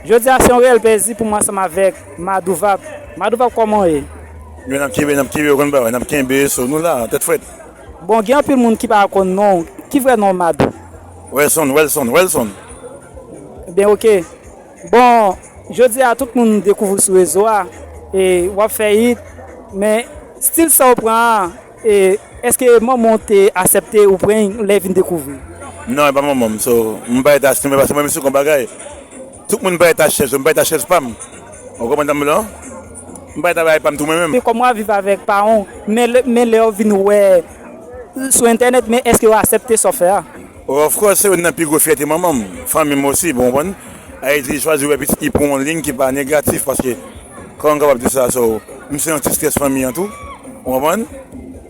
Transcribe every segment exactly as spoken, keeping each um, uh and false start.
Jodi a se yon reyèl plezi pou mwen ansanm avèk Madouvap. Madouvap, kòman w ye? Yo, n ap kenbe, n ap kenbe, w konn bagay, n ap kenbe, so nou la, tèt frèt. Bon, gen anpil moun ki pa konn non w. Ki vrè non w, Madou? Welson, Welson, Welson. Ben, oke. Bon, jodi a tout moun dekouvri w sou rezo a, e w ap fè hit, men stil sa w pran an, e èske manman w te aksepte ou pran l lè vin dekouvri? Non, e pa manman m, so, m pa rete achte, men paske mwen menm se yon bagay. Tout moun pa rete achte chèz, m pa rete achte chèz pa m. Ou konprann sa m di w la? M pa rete bay pa m tou mwen menm. Men kòman w ap viv avèk paran w, men lè, men lè yo vin wè sou entènèt, men èske yo aksepte sa w fè a? Of course, se youn nan pi gwo fyète manman m, fanmi m osi, bon, w konprann? Ayiti chwazi wè pitit li pran yon liy ki pa negatif, paske, kòman m kapab di sa, so, m se yon ti strès fanmi an tou, w konprann?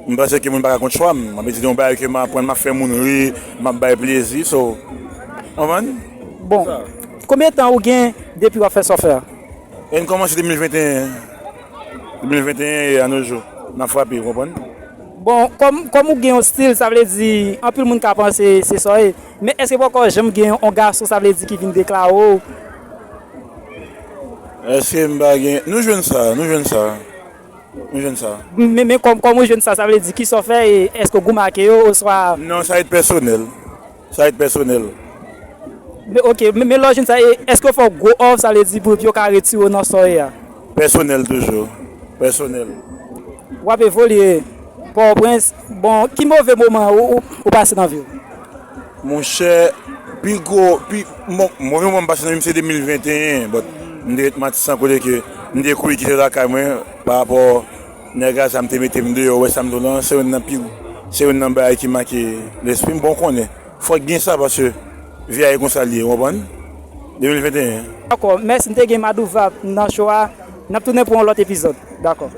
M panse ke moun pa ka kont chwa m, m ap etidye yon bagay ke m aprann, m ap fè moun ri, m ap bay plezi, so, w konprann? Bon, konbyen tan ou gen depi w ap fè sa w fè a? E n kòmanse de mil venteyen, de mil venteyen e a nos jours, n ap frape, w konprann? Bon, kòm, kòm ou gen yon stil, sa vle di, anpil moun ka panse se sa w ye. Men èske poko janm gen yon gason, sa vle di, ki vin deklare w? Èske m pa gen, nou jwenn sa, nou jwenn sa. Nou jwenn sa. Men, men kòm, kòm ou jwenn sa, sa vle di, kisa w fè, e èske w goumen ak yo, oswa? Non, sa rete pèsonèl. Sa rete pèsonèl. Men, oke, men, men lè w jwenn sa, e èske w fè w gwo òf, sa vle di, pou yo ka retire w nan sa w ye a? Pèsonèl toujou. Pèsonèl. W ap evolye Pòtoprens. Bon, ki move moman ou, ou, ou pase nan vi w? Monchè, pi gwo, pi, bon, move moman m pase nan vi m se de mil venteyen, but m te ret Matisan kote ke m te kouri kite lakay mwen, pa rapò nèg a sa m te mete m deyò, wè sa m di w lan, se youn nan pi, se youn nan bagay ki make lespri m, bon, w konnen. Fòk gen sa, paske vi a e konsa l ye, w konprann? De mil venteyen. Dakò, mèsi, m te gen Madouvap nan show a. N ap tounen pou yon lòt epizòd. Dakò.